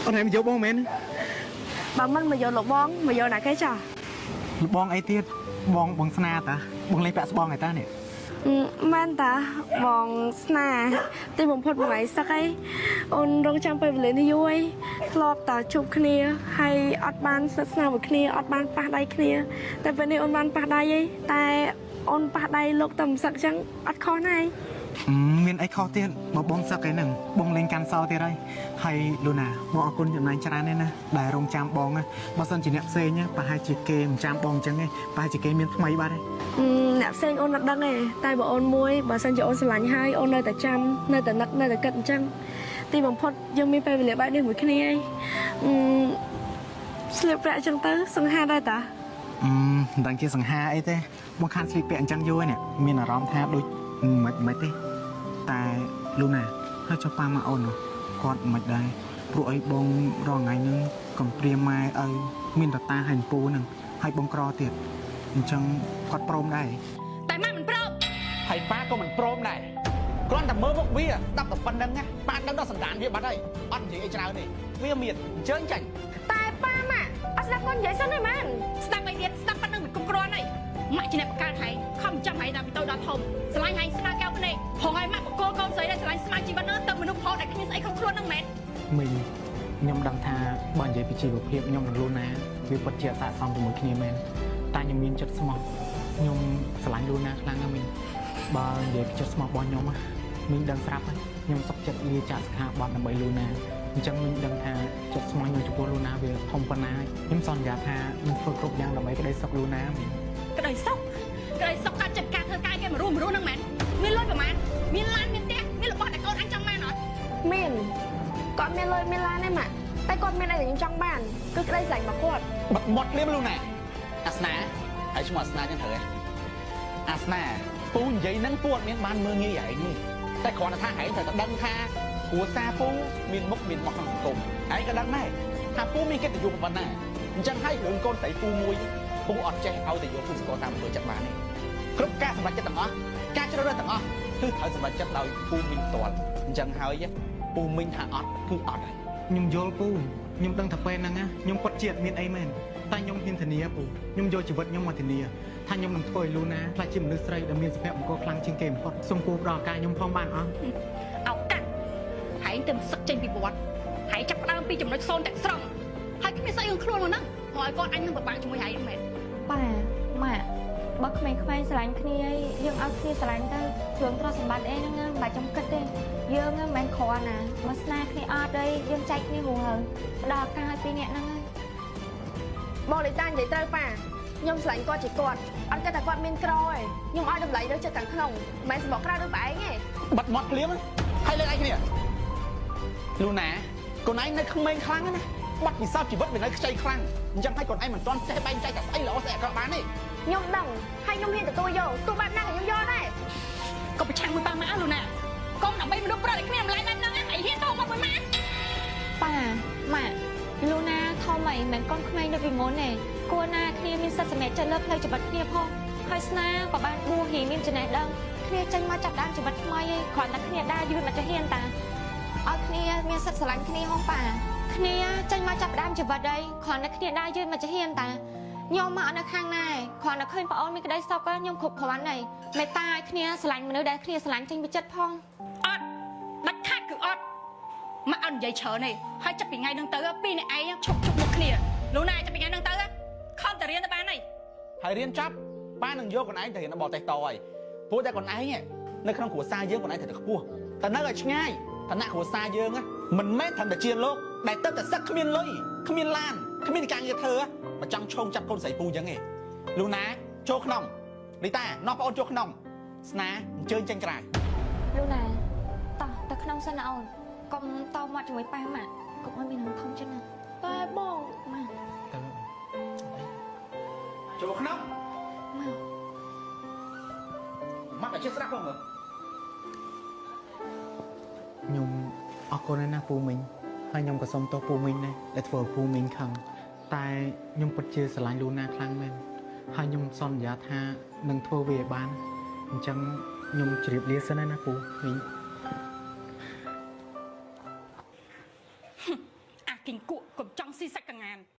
អូនឯងមកយកបងមែនបើមិនមកយកលោកបងមកយកណាគេចាលោកបងអីទៀតបងបងស្នាតាបងលេងពាក់ស្បងឯតានេះមែនតាបងស្នាទីបំផុតមួយថ្ងៃសឹកអីអូនរងចាំពេលវេលានេះយូរអីធ្លាប់តាជួបគ្នាហើយអត់បានស្និទ្ធស្នាលមួយគ្នាអត់បានប៉ះដៃគ្នាតែពេលនេះអូនបានប៉ះដៃអីតែអូនប៉ះដៃលោកតែមិនសឹកចឹងអត់ខុសណាយមានអីខុសទៀតបើបងសឹកអីហ្នឹងបងលេងកាន់សោទៀតហើយហើយលូណាបងអរគុណចំណែកច្រើនណាស់ណាដែលរងចាំបងបើសិនជាអ្នកផ្សេងប្រហែលជាគេមិនចាំបងអញ្ចឹងទេប្រហែលជាគេមានថ្មីបាត់ហើយអ្នកផ្សេងអូនអត់ដឹងទេតែបើអូនមួយបើសិនជាអូនស្រឡាញ់ហើយអូននៅតែចាំនៅតែនឹកនៅតែគិតអញ្ចឹងទីបំផុតយើងមានពេលវេលាបែបនេះមួយគ្នាឯងស្លៀកពាក់អញ្ចឹងទៅសង្ហាដែរតាមិនដឹងជាសង្ហាអីទេបងខានស្លៀកពាក់អញ្ចឹងយូរហើយនេះមានអារម្មណ៍ថាដូចមិនទេតែលូណាហើយចុះប៉ាម៉ាអូនគាត់មិនដែរព្រោះអីបងរាល់ថ្ងៃហ្នឹងកំព្រាម៉ែឪមានតតាហើយពូហ្នឹងហើយបងក្រទៀតអញ្ចឹងគាត់ព្រមដែរតែម៉ាមិនព្រមហើយប៉ាក៏មិនព្រមដែរគ្រាន់តែមើលមុខវាស្ដាប់តែប៉ុណ្្នឹងណាប៉ាដឹងដល់សន្តានវាបាត់ហើយអត់និយាយអីច្រើនទេវាមានអញ្ជើញចាញ់តែប៉ាម៉ាអត់ស្ដាប់គាត់និយាយសិនទេមែនស្ដាប់អីទៀតស្ដាប់ប៉ុណ្្នឹងមិនគ្រប់គ្រាន់ហើយម៉ាក់ជាអ្នកបង្កើតហើយខំចាំហើយដល់ពីតូចដល់ធំស្រឡាញ់ហើយស្មើកែវភ្នែកផងហើយម៉ាក់បកគោកូនស្រីដែលស្រឡាញ់ស្មើជីវិតនោះទៅមនុស្សផងដែលគ្មានស្អីក្នុងខ្លួនហ្នឹងមែនមីងខ្ញុំដឹងថាបើនិយាយពីជីវភាពខ្ញុំនិងលូណាវាពិតជាអស័ក្តិសមជាមួយគ្នាមែនតែខ្ញុំមានចិត្តស្មោះខ្ញុំស្រឡាញ់លូណាខ្លាំងណាស់មីងបើនិយាយពីចិត្តស្មោះរបស់ខ្ញុំមីងដឹងស្រាប់ហើយខ្ញុំសុខចិត្តលាចាកសិក្ខាបទដើម្បីលូណាអញ្ចឹងមីងដឹងថាចិត្តស្មោះខ្ញុំចំពោះលូណាវាធំប៉ុណ្ណាខ្ញុំសន្យាថានឹងធ្វើគ្រប់យ៉ាងដើម្បីក្តីសុខលូណាមីងក្តីសុខក្តីសុខកាត់ចិត្តការធ្វើការគេមរុះមរុះហ្នឹងមែនមានលុយប្រហែលមានឡានមានផ្ទះមានរបស់ដែលកូនអញចង់បានអត់មានគាត់មានលុយមានឡានទេម៉ាក់តែគាត់មានអីដែលខ្ញុំចង់បានគឺក្តីស្រឡាញ់របស់គាត់បិទមាត់ភ្លាមលូណាអាសនាហើយឈ្មោះអាសនាចឹងត្រូវទេអាសនាពូនិយាយហ្នឹងពូអត់មានបានមើលងាយឯងទេតែគ្រាន់តែថាឯងត្រូវតែដឹងថាគ្រួសារពូមានមុខមានមាត់ក្នុងសង្គមឯងក៏ដឹងដែរថាពូមានកិត្តិយសប៉ុណ្ណាអញ្ចឹងហើយរឿងកូនស្រីពូមួយពូអត់ចេះឲ្យតែយកគូសកលតាមអំពើចិត្តបានទេគ្រប់ការសម្រេចចិត្តទាំងអស់ការជ្រើសរើសទាំងអស់គឺត្រូវសម្រេចចិត្តដោយពូមីងផ្ទាល់អញ្ចឹងហើយពូមីងថាអត់គឺអត់ហើយខ្ញុំយល់ពូខ្ញុំដឹងថាពេលហ្នឹងណាខ្ញុំពិតជាមានអីមែនតែខ្ញុំហ៊ានធានាពូខ្ញុំយកជីវិតខ្ញុំមកធានាថាខ្ញុំនឹងធ្វើឲ្យលូណាក្លាយជាមនុស្សស្រីដែលមានសុភមង្គលខ្លាំងជាងគេបំផុតសូមពូផ្ដល់ឱកាសខ្ញុំផងបានអត់ឱកាសហើយទៅសឹកចេញពីវត្តហើយចាប់ផ្ដើមពីចំណុចសូន្យទាំងស្រុងហើយគ្មានស្អីក្នុងខ្លួនមកហ្នឹងមកឲ្យកូនអញនឹងពិបាកជាមួយហើយមែនប៉ាម៉ាក់បើក្មេងៗស្រឡាញ់គ្នាយើងឲ្យគ្នាស្រឡាញ់ទៅរឿងទ្រព្យសម្បត្តិអីហ្នឹងមិនបាច់ចាំគិតទេយើងមិនមែនគ្រាន់ណាមកស្នេហ៍គ្នាអត់អីយើងចែកគ្នារួចហើយផ្ដល់ឱកាសឲ្យពីរនាក់ហ្នឹងហើយបងលីតានិយាយត្រូវប៉ាខ្ញុំស្រឡាញ់គាត់ជាគាត់អត់គិតថាគាត់មានក្រទេខ្ញុំឲ្យតម្លៃលើចិត្តខាងក្នុងមិនមែនសម្បកក្រៅដូចបែងទេបាត់មាត់ភ្លាមហើយលើកឯងគ្នាលូណាកូនឯងនៅក្មេងខ្លាំងណាបាត់ពិសោធន៍ជីវិតវានៅខ្ចីខ្លាំងអញ្ចឹងហើយកូនឯងមិនទាន់ចេះបែងចែកតែស្អីល្អស្អីអាក្រក់បានទេខ្ញុំដឹងហើយខ្ញុំហ៊ានទទួលយកទោះបែបណាក៏ខ្ញុំយកដែរក៏ប្រឆាំងមួយប៉ាម៉ាលូណាកុំដើម្បីមនុស្សប្រុសដែលគ្មានតម្លៃបែបហ្នឹងឯងហ៊ានតមកមួយម៉ាប៉ាម៉ាក់លូណាធំអីមិនកូនក្មេងដូចពីមុនទេគួរណាគ្នាមានសិទ្ធិសម្រេចចិត្តលើផ្លូវជីវិតគ្នាផងហើយស្នាក៏បានបួសហ៊ីមានចំណេះដឹងគ្នាចេញមកចាប់ដើមជីវិតថ្មីឯងគ្រាន់តែគ្នាដើរយឺតមកចាហ៊ានតាឲ្យគ្នាមានសិទ្ធិស្រឡាញ់គ្នាហងប៉ាគ្នាចេញមកចាប់ដើមជីវិតអីគ្រាន់តែគ្នាដើរយឺតមកចាហ៊ានតាខ្ញុំមកនៅខាងណាគ្រាន់តែឃើញប្អូនមានក្តីសុខខ្ញុំគ្រប់គ្រាន់ហើយមេត្តាឲ្យគ្នាស្រឡាញ់មនុស្សដែលគ្នាស្រឡាញ់ចេញពីចិត្តផងអត់ដាច់ខាតគឺអត់ម៉ាក់អត់និយាយច្រើនទេហើយចាប់ពីថ្ងៃហ្នឹងទៅពីរអ្នកឯងឈប់ជុំមុខគ្នាលូណាចាប់ពីថ្ងៃហ្នឹងទៅខំតែរៀនទៅបានហើយហើយរៀនចប់ប៉ានឹងយកកូនឯងទៅរៀននៅបរទេសតហើយព្រោះតែកូនឯងនៅក្នុងគ្រួសារយើងកូនឯងត្រូវតែខ្ពស់តែនៅឲ្យឆ្ងាយឋានៈគ្រួសារយើងមិនមែនត្រឹមតែជាលោកដែលទៅតែសឹកគ្មានលុយគ្មានឡានគ្មានការងារធ្វើមកចង់ឆោងចាប់កូនស្រីពូអញ្ចឹងឯងលូណាចូលក្នុងលីតានាំប្អូនចូលក្នុងស្នាអញ្ជើញចេញក្រៅលូណាតោះទៅក្នុងសិនណាអូនកុំតមាត់ជាមួយប៉ាម៉ាក់កុំឲ្យមានរឿងធំចឹងណាតែបងម៉ាក់ទៅចូលក្នុងមកម៉ាក់ឲ្យចេះស្ដាប់ផងមើលខ្ញុំអរគុណណាស់ពូមីងហើយខ្ញុំក៏សូមទោសពូមីងដែរដែលធ្វើឲ្យពូមីងខឹងតែខ្ញុំពិតជាស្រឡាញ់លូណាខ្លាំងមែនហើយខ្ញុំសន្យាថានឹងធ្វើវាឲ្យបានអញ្ចឹងខ្ញុំជម្រាបលាសិនណាពូមីង អា គីងគក់កុំចង់ស៊ីសាច់កងាន។